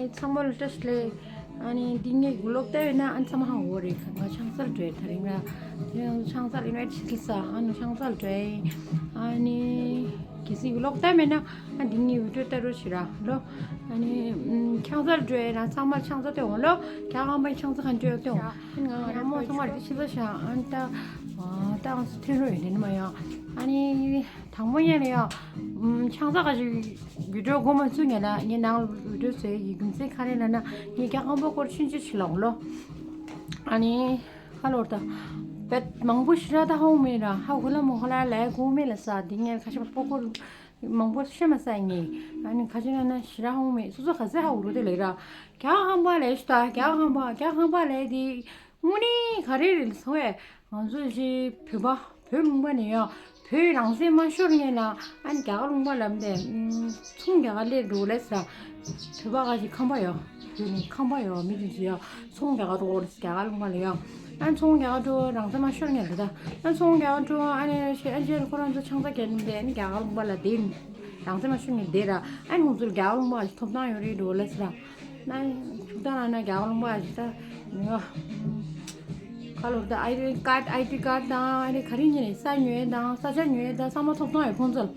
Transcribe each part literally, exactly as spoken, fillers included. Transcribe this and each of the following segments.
ཚང་མ་ལ་བཀྲ་ཤིས་བདེ་ལེགས། ཨ་ནི་འདི་ངའི་གི་ཝི་ལོག་ལྟ་ཡོད་ན་ཨ་ནི་ཚང་མ་ཧ་གོ་རེད། ང་ཆང་ས་ལ་འགྲོ་ཡི་དེ་རིང་ར། དེ་རིང་ཆང་ས་ལ་ཨིན་ཝའི་ཊི་ཞིག་ལ་ས་ཨ་ནི་ཆང་ས་ལ་འགྲོ་ཡི། ཨ་ནི་གལ་སྲིད་ཝི་ལོག་ལྟ་མེད་ན་ཨ་འདི་ངའི་བི་ཌི་ཡོ་ལྟ་རོགས་བྱེད་ར་ལོ། ཨ་ནི་ཨམ་ཆང་ས་ལ་འགྲོ་ཡི་ན་ཚང་མ་ལ་ཆང་ས་སྟོན་འོང་ལོ། རྒྱ་གར་པའི་ཆང་ས་ག་འདྲ་སྟོན་འོང་། ཨ་ནི་ང་རང་མོ་ཚང་མ་ལ་ཆང་ས་ཤ་ཨ་ནི་ད་ད་ང་ཚོ་ཐོན་རོགས་ཡོད་དེ་ནི་མ་ཡོང་ཨ་ནི། དང་པོ་ཉིད་ལ་ཡང་། ཨམ་ཆང་ས་ག་ཞིག་བི་ཌི་ཡོ་འགོ་མ་བཙུགས་ཉིད་ལ་ངའི་ནང་ལ་བི་ཌི་ཡོ་བཟོས་ཡི་རྒྱུ་མཚན་ག་རེ་ལབ་ན་ངས་རྒྱ་གར་པ་སྐོར་ཆུང་ཆུང་ཞིག་ལབ་ལོ། ཨ་ནི། ཧ་ལོར་ད། བེད་མང་པོ་ཞེ་དྲག་ད་ཧ་གོ་མེད་ར་ཧ་གོ་ལ་མ་གོ་ལ་ལས་གོ་མེད་ལ་ས་འདི་ངས་ཁ་ཤས་པ་སྐོར་མང་པོ་ཤེས་མ་ས་ངས། ཨ་ནི་ཁ་ཤས་ན་ན་ཞེ་དྲག་ཧ་གོ་མེད་སོ་སོ་ག་ཚད་ཧ་གོ་རུ་དེ་ལས་ར། རྒྱ་གར་པ་ལས་ཞུ་ད་རྒྱ་གར་པ་རྒྱ་གར་པ་ལས་དེ། དངོས་གནས་ག་རེ་རེད་ཟེར་བས། ང་ཚོ་ཅིག་བོད་པ་བོད་ལུང་པ་ནས་ཡང་བོད་རང་བཙན་མ་ཤོར་ངེས་ན་ཨ་ནི་རྒྱ་གར་ལུང་པ་ལབ་འདས་ཚོང་རྒྱ་གར་སླེབས་འགྲོ་ལས་ཟེར། བོད་པ་ག་ཅིག་ཁམས་པ་ཡོད་བོད་ནས་ཁམས་པ་ཡོད་མི་དེ་ཚོ་ཡང་ཚོང་རྒྱ་གར་འགྲོ་ལས་རྒྱ་གར་ལུང་པ་ལ་ཡང་ཨ་ནི་ཚོང་རྒྱ་གར་འགྲོ་རང་བཙན་མ་ཤོར་ངེས་ལ་ད་ཨ་ནི་ཚོང་རྒྱ་གར་འགྲོ་ཨ་ནི་ཞེ་ཨ་ཅེ་ཁོ་རང་ཚོ་ཆང་ས་གྱོན་འདས་ཨ་ནི་རྒྱ་གར་ལུང་པ་ལ་དེ་རང་བཙན་མ་ཤོར་ངེས་དེ་ར་ཨ་ནི་ཁོང་ཚོ་ལ་རྒྱ་གར་ལུང་པ་ལ་ཐོབ་ཐང་ཡོད་རེད་འགྲོ་ལས་ཟེར། ན་ཕྱུག་དང་ན་རྒྱ་གར་ལུང་པ་ཞིག་ད་ནི་ཁ་ལོར་ད་ཨའི་ཌི་ཀཱཌ་ཨའི་ཌི་ཀཱཌ་དང་ཨ་ནི་ག་རེ་ཉིད་ནས་ས་ཉོས་དང་ས་ཆ་ཉོས་དང་ཚང་མ་ཐོབ་ཐང་ཡོད་ཁོང་ཚོ་ལ།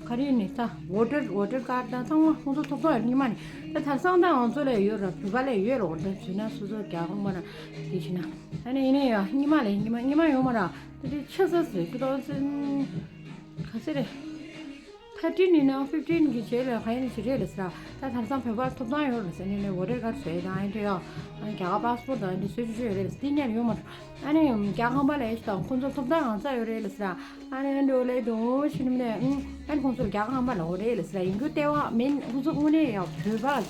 ག་རེ་ནས་ད་ཝོ་ཊར་ཝོ་ཊར་ཀཱཌ་དང་ཚང་མ་ཁོང་ཚོ་ཐོབ་ཐང་ཡོད་ཉི་མ་ནས་ད་དེང་སང་ད་ང་ཚོ་ལ་ཡོད་ར་བོད་པ་ལ་ཡོད་ར་ཝོ་ཊར་བྱས་ན་སོ་སོ་རྒྱ་གར་ལུང་པ་ན་དེ་བྱས་ན་ཨ་ནི་ཡིན་ནས་ཡ་ཉི་མ་ལས་ཉི་མ་ཉི་མ་ཡོད་མ་ར་ད་དེ་ཆ་ས་ཟེར་ཀི་ཏོ་ཚེ་ག་ཚེ་རེད། ཐར་ཊིན་ཡིན་ན་ཕིབ་ཊིན་གྱི་རྗེས་ལ་ག་ཡིན་ཞིག་རེད་ལ་ཟེར། ད་དེང་སང་བོད་པར་ཐོབ་ཐང་ཡོད་ལ་ཟེར་ནས་ནས་ཝོ་ཊར་ཀཱཌ་བཟོས་དང་ཨེ་འདྲ་ཡོད། རྒྱ་གར་པཱ་སི་པོར་ཊི་དང་ཨེ་འདྲ་བཟོས་ཆོག་ཆོག་ཡོད་རེད་ལ་ཟེར་དེ་ཉར་ཡོད་མ་རེད། ཨ་ནི་རྒྱ་ཁམས་པ་ལ་ཡིན་ཞིག་དང་ཁོང་ཚོ་ཐོབ་ཐང་གང་ཚ་ཡོད་རེད་ལ་ཟེར། ཨ་ནི་ཨེ་འདྲ་ལས་དུང་ཕྱི་ནུབ་ནས་ཨ་ནི་ཁོང་ཚོ་རྒྱ་ཁམས་པ་ལ་འོ་རེད་ལ་ཟེར་ཡིན་རྒྱུ་ལྟེ་བ་མིན་ཁོང་ཚོ་དངོས་གནས་ཡང་བོད་པ་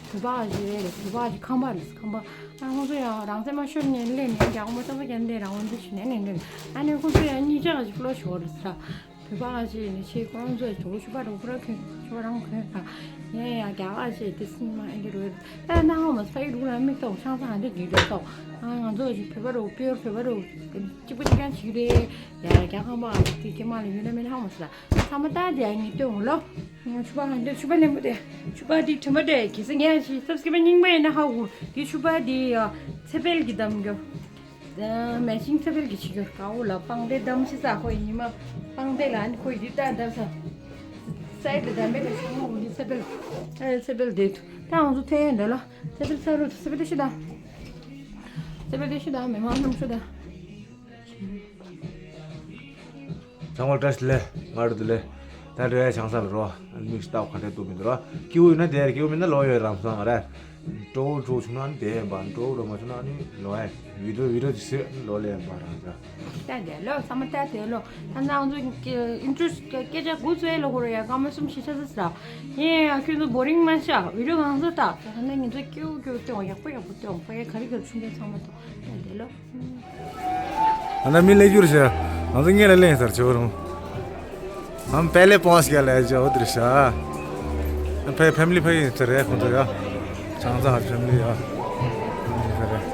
བོད་པ་ཞིག་རེད་ལ་བོད་པ་ཞིག་ཁམས་པ་རེད་ཁམས་པ། ཨ་ཁོང་ཚོ་ཡང་རང་བཙན་མ་ཤོར་ནས་སླེབས་ནས་རྒྱ་གར་མ་ཐོབ་པ་རྒྱ་འདས་རང་དབང་འདི་ཞིག་ནས་ནས་ནས་ཨ་ནི་ཁོང་ཚོ་ཡང་གཉིས་ཆ་ག་ཞིག་ལོ་ཞོར་ཟ། བོད་པ་ག་ཞིག་ནས་ཆེ་ཁོང་ཚོ་དུ་ཆུ་པ་རུ་ཁུ་ར་ཁུན་ཆུ་པ་རང་ཁུན་ཁ་ཡང་ཡང་རྒྱ་གར་ཞིག་དེ་སྲིད་མ་ཨེ་འདི་རུ་ད་ན་ཧོ་མ་ས་ཡི་རུ་ལ་མིག་ཏོག་ཆང་ས་ཧ་འདི་གི་རེད་ཏོག་ཨ་ང་ཚོ་ཞིག་བོད་པ་རུ་པིའོར་བོད་པ་རུ་གཅིག་པ་གཅིག་རྐྱང་ཞིག་རེད་ཡ་རྒྱ་གར་མ་དེ་ཀྱེ་མ་ལ་ཡུན་ན་མིན་ཧ་མ་ས་ཚ་མ་ད་དེ་ཨ་ནི་ལྟོས་འོང་ལོ། ཆུ་པ་ཧ་འདི་ཆུ་པ་ལེན་པོ་དེ་ཆུ་པ་དེ་དྲི་མ་དེ་གི་སི་ངས་ཞིག་སབ་སི་ཀི་པ་རྙིང་པ་ཡིན་ན་ཧ་གོ་དེ་ཆུ་པ་དེ་ཚེ་འཕེལ་གི་གདམ་རྒྱོ། མེ་ཤིང་ཚེ་འཕེལ་གྱི་ཆི་གྱོར་དཀར་པོ་ལ་པང་གདན་བསྡམས་ཤི་ས་ཁོ་ཡིན་ཉི་མ་པང་གདན་ལ་ཨ་ནི་ཁོ་ཡི་ལྟ་བསྡམས་ས་སའི་ལ་བསྡམས་པའི་ལ་ཤི་མོ་གི་ཚེ་འཕེལ་ཨེ་ཚེ་འཕེལ་དེ་ད་ང་ཚོ་ཐོན་ཡོད་འདྲ་ལ་ཚེ་འཕེལ་ས་རུ་ཚེ་འཕེལ་དེ་ཤི་ད་ཚེ་འཕེལ་དེ་ཤི་ད་མི་མང་རྣམས་ཤི་ད། ཚང་མ་བཀྲ་ཤིས་བདེ་ལེགས། ང་རུ་བདེ་ལེགས། ད་རེ་བའི་ཆང་ས་ལ་རོ། ཨ་ནི་མིག་ལྟ་བ་ག་འདྲས་འདུག་མི་འདུག་རོ། སྐྱིད་པོ་ཡིན་ན་བསྡད་སྐྱིད་པོ་མིན་ན་ལོག་ཡོད་རང་སོང་ང་རེད། སྤྲོ་བོ་སྤྲོ་བོ་བྱུང་ན་ནི་བསྡད་ཡིན་པ་སྤྲོ་བོ་སྤྲོ་མ་བྱུང་ན་ནི་ལོག་ཡ་ཡིན། བི་ཌིའོ་བི་ཌིའོ་ཅིག་བཟོས་ནི་ལོག་ལེ་ཡིན་པ་རང་ཚ། ད་བསྡད་ལོ་ཚང་མ་ལྟ་བསྡད་ལོ། ད་ང་ཚོ་ཨིན་ཊྲོ་སྐད་ཆ་འགོ་བཙུགས་ལ་ཧོ་རོ་ཡ་སྐར་མ་གསུམ་བཞི་ཆ་ཚ་ཟ། ཡིན་ཡ་ཁྱོད་ཚོ་བོ་རིང་མ་བྱ་བི་ཌིའོ་གང་ཚ་ལྟ་ད་ནི་ང་ཚོ་སྐྱིད་པོ་སྐྱིད་པོ་སྟོན་ཡག་པོ་ཡག་པོ་སྟོན་ཕ་གི་ག་རེ་ག་རེ་བྱུང་གི་ཚང་མ་ཐོ་ད་བསྡད་ལོ། ཨ་ན་མི་ལས་རྒྱུར་བྱ། ང་ཚོ་ངེད་ལ་ལེན་ཟེར་ཆོག་རུང་། ཨམ་པེ་ལེ་པོང་སི་ཀ་ལ་ཇོ་དྲི་ཤ། ཨམ་ཕེ་ཕེ་མི་ལི་ཕེ་ཡིན་ཟེར་རེད་ཁོང་ཚོ་ཡ། ཆང་ས་ཧ་ཕེ་མི་ལི་ཡ། ཨམ་ཟེར་རེད།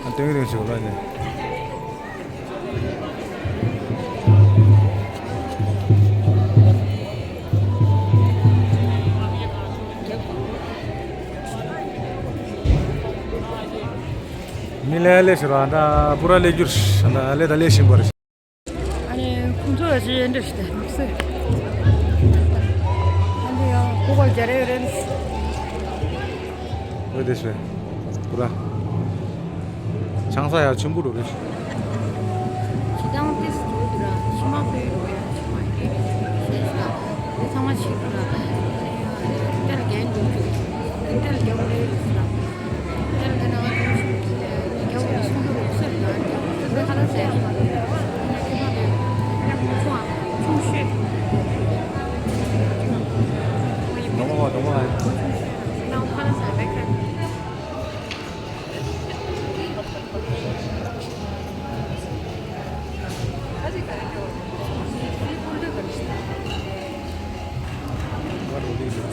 ཨམ་ཏེང་རིང་ཞིག་ལ་ནི། མི་ལས་ལས་ཟེར་བ་འདྲ་པུ་ར་ལས་རྒྱུར་འདྲ་ལས་དང་ལས་བཞིན་པར། ཨ་ནི་ཁོང་ཚོ་ལ་ཅི་འདྲ་ཞིག་དང་ནུབ་སེ། ཨ་ནི་ཡང་ཁོ་པ་རྒྱ་རེ་རེ། ཨོ་དེ་ཤོད། པུ་ར། ཆང་ས་ཡ་ཆེན་པོ་འགྲོ་རེད། ཁྱི་དང་ཏིས་འགྲོ་འདུག་ར་ཕྱི་མ་ཕེ་འགྲོ་ཡ་ཕྱི་མ་ཡིན་ཤེས་ཤ། དེ་ཚང་མ་ཕྱི་འགྲོ་ར། ཨ་ནི་ཡང་ཨ་ནི་ཏེལ་རྒྱན་འགྲོ་འདུག་ཏེལ་རྒྱན་འགྲོ་རེད་ཟེར་ར།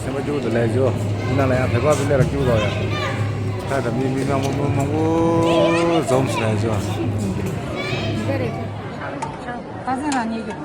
སེམས་པ་སྐྱིད་པོ་དང་ལས་བྱོས། ཡིན་ན་ལ་ཡང་བོད་པ་བི་ལེ་ར་སྐྱིད་པོ་ལོ་ཡ། ཁ་ད་མི་མི་མང་པོ་མི་མང་པོ་འཛོམས་སུ་ལས་བྱོས། ཁ་སང་རང་ཉིད་ཀྱི།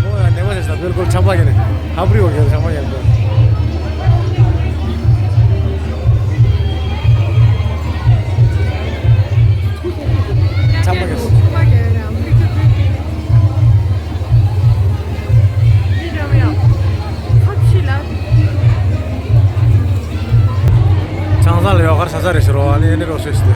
ཨོ་ཡ། ནེ་བ་ཟེར་ས་བིལ་ཀུལ་ཆམ་པ་ཡིན། ཧབ་རི་བ་གི་ཆམ་པ་ཡིན། ཆམ་པ་ཡིན། ཆང་ས་ལ་ཡོག་གར་ས་ས་རེ་ཤི་རོ་ཨ་ནི་ཨེ་ནི་རོ་སོས་ཏེ།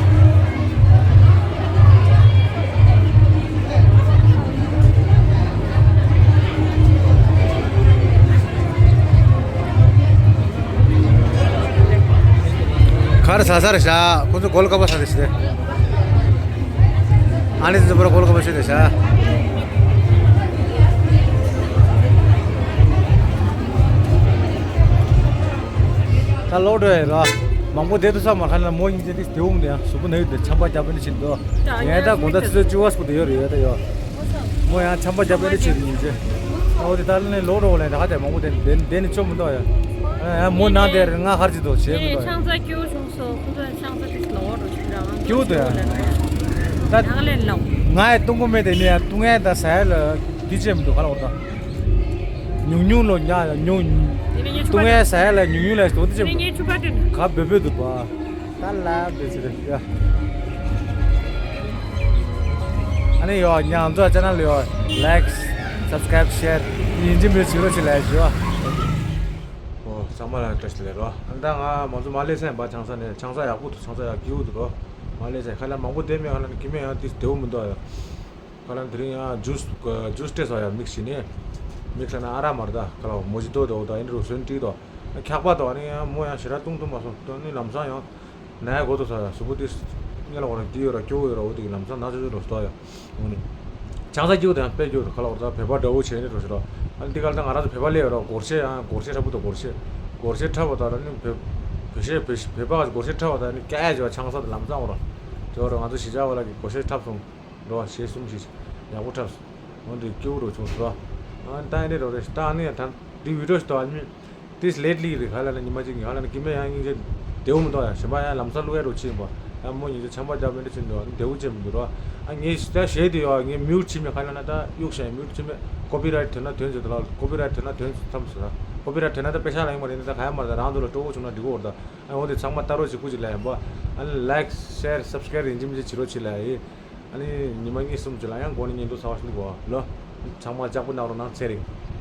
གར་ས་ས་རེ་ཤ་ཁོ་ཚོ་གོལ་ཀ་པ་ས་རེ་ཤི་ཏེ། ཨ་ནི་ཚོ་པར་གོལ་ཀ་པ་ཤི་ཏེ་ཤ། ད་ལོག་འགྲོ་ཡ་ར། མང་པོ་བསྡད་འདུག་ས་མ་ཁ་ན་མོ་སྙིང་རྗེ་དེ་དེ་འོང་དེ་ཡང་གཟུགས་པོ་ན་ཡོད་དེ་ཆམ་པ་རྒྱབ་པའི་ཕྱིར་འདུག་ངས་ད་དགོང་དག་ཆུ་ཚོད་བཅུ་པ་སུ་དེ་ཡོད་རེད་ཡོད་ད་ཡོད། མོ་ཡང་ཆམ་པ་རྒྱབ་པའི་ཕྱིར་སྙིང་རྗེ། ཨོ་དེ་ད་ལ་ནས་ལོག་འགྲོ་བ་ལས་ད་ཧ་དེ་མང་པོ་དེ་དེ་དེ་ནས་བཅོ་མི་འདུག་ཡ། ཨ་མོ་ན་དེ་རེད་ང་ཧར་གྱི་འདུག་བྱེད་མི་འདུག་ཡ། ཆང་ས་སྐྱིད་པོ་བྱུང་སོང་ཁོ་ཚོ་ཆང་ས་དེ་ལོག་འགྲོ་ཆུ་ར་ང་སྐྱིད་པོ་འདུག་ཡ། ད་ད་ག་ལས་ལོག་ང་ཡ་བཏུང་གི་མེད་དེ་ནས་ཡ་བཏུང་ཡ་ད་ཟ་ཡ་ལ་དེ་བྱེད་མི་འདུག་ག་ལ་འོ་ད། ཉུང་ཉུང་ལོ་ཉ་ཉུང་། དེ་ནས་ངས་ཆུ་ཏུ་པ་ངའི་ཟ་ཡ་ལ་ཉུང་ཉུང་ལ་ཞིག་དོ་དེ་དེ་ནས་ཆེ་ངས་ཆུ་པ་སྤྲད་ནས། ག་བོད་བོད་འདུག་པ། ད་ལ་བེ་ཚི་རེད་ཡ། ཨ་ནི་ཡོ་ཉ་ང་ཚོ་ཅེ་ནལ་ཡོ་ལའིཀ་སབ་སི་ཀ་རའིབ་ཤེར་ཡིན་གཅིག་མིན་གཅིག་རོ་ཆེ་ལ་ཞུ། ཨོ་ཚང་མ་ལ་བཀྲ་ཤིས་བདེ་ལེགས་རོ། ཨ་ནི་ད་ང་མ་ཚོ་མ་ལེ་ཚན་པ་ཆང་ས་ནས་ཆང་ས་ཡག་པོ་འདུག་ཆང་ས་ཡག་སྐྱིད་པོ་འདུག་རོ། མ་ལེ་ཚན་ཁ་ལ་མང་པོ་བསྡད་མེད་ཁ་ལ་ནི་ཁྱི་མེད་ཡང་ཏིས་བདེ་པོ་མི་འདུག་ཡ། ཁ་ལ་དེ་རིང་ཡང་ཇུས་ཇུས་སྤྲད་སོང་ཡ་མིག་ཤི་ནས། མིག་ཤི་ན་ཨ་ར་མར་ད་ཁ་ལ་མོ་ཇི་ཏོ་དོ་ད་ཨིན་རུ་སོན་ཏི་དོ། འཁྱག་པ་དོ་ཨ་ནི་ཡང་མོ་ཡང་ཞེ་དྲག་བཏུང་ཐུབ་མ་སོང་དོ་ནི་ལམ་སང་ཡང་ན་ཡ་གོ་དོ་ས་ཡ་གཟུགས་པོ་ཏི་སྙེ་ལ་འོ་ར་ཏི་ཡོད་ར་སྐྱོ་བོ་ཡོད་ར་འོ་ཏི་ལམ་སང་ན་ཆོ་ཆོ་རོ་སྟོ་ཡ། འོ་ནི་ཆང་ས་སྐྱིད་པོ་དེ་ཡང་དཔེ་སྐྱོ་ར་ཁ་ལ་འོ་ད་བོད་པ་འདྲ་བོ་བྱས་ནི་རོ་ཞེ་རོ། ཨ་ནི་ཏི་ཀ་ལ་ད་ང་ར་ཚོ་བོད་པ་ལས་ཡོད་ར་སྒོར་གཞས་ཡང་སྒོར་གཞས་འཁྲབ་པོ་དོ་སྒོར་གཞས་སྒོར་གཞས་འཁྲབ་པ་ད་ར་ནི་བོད་བོད་གཞས་བོད་བོད་པ་སྒོར་གཞས་འཁྲབ་པ་ད་ནི་སྐྱ་ཡ་བྱས་པ་ཆང་ས་དེ་ལམ་སང་འོ་ར་དེ་འོ་ར་ང་ཚོ་གཞིས་ཆགས་བ་ལ་གི་སྒོར་གཞས་འཁྲབ་སོང་། འགྲོ་བ་ཞེ་གསུམ་ཞིག་ཡག་པོ་འཁྲབ་སོང་། འོན་ཏེ་སྐྱོ་བོ་རུ་བྱུང་སོང་། ཨ་ནི་ད་ཨ་ནི་རོ་རེ་ད་ཨ་ནི་ཡང་ད་འདི་བི་ཌིའོ་ཞིག་ཏོ་ཨ་ནི་ཏིས་ལེ་ཊི་ལི་རེད་ག་ལ་ན་ཉི་མ་གཅིག་ག་ལ་ན་ཀི་མེ་ཡང་སྙིང་རྗེ་ བདེ་བོ་མི་འདུག་ཡ། གཞན་པ་ཡང་ལམ་སང་བླུག་ཡ་རོ་ཅིག་ཡིན་པ། ཡང་མོ་ཉིད་ཚོ་ཆམ་པ་རྒྱག་མི་འདྲ་ཅིག་འདུག་བདེ་བོ་ཅིག་མི་འདུག་རོ། ཨ་ངས་ད་གཞས་དེ་ཡོད་ངས་མིའུཊ་བྱས་མེད། ག་ལབ་ན་ད་གཡུག་བཞག་ཡིན། མིའུཊ་བྱས་མེད། ཀོ་པི་རའེཊ་ཐོན་ན་ཐོན་ཟེར་ད་ལ། ཀོ་པི་རའེཊ་ཐོན་ན་ཐོན་ཐམས་ཟེར་ད། ཀོ་པི་རའེཊ་ཐོན་ན་ད་པེ་ཤ་ལ་ཡིན་མ་རེད། ད་ག་ཡ་མ་རེད། ད་རང་ཚོ་ལ་སྤྲོ་བོ་བྱུང་ན་འགྲིག་གོ་རེད་ད། ཨ་འོ་དེ་ཚང་མ་ལྟ་རོགས་བྱེད། སྐུ་མཁྱེན་ལ་ཡིན་པ། ཨ་ནི་ལའིཀ་ཤེར་སབ་སི་ཀ་རའིབ་ཡིན་གཅིག་མིན་གཅིག་བྱེད་རོགས་བྱེད་ལ་ཡིན། ཨ་ནི་ཉི་མ་གཉིས་གསུམ་བྱེད་ལ་ཡང་སྒོ་ནས་ཉན་འདུག་ཚ་བ་ཞིག་འདུག་གོ་ལོ། ཚང་མ་ལྕགས་པོ་གནང་རོགས་གནང་། ཚེ་རིང་།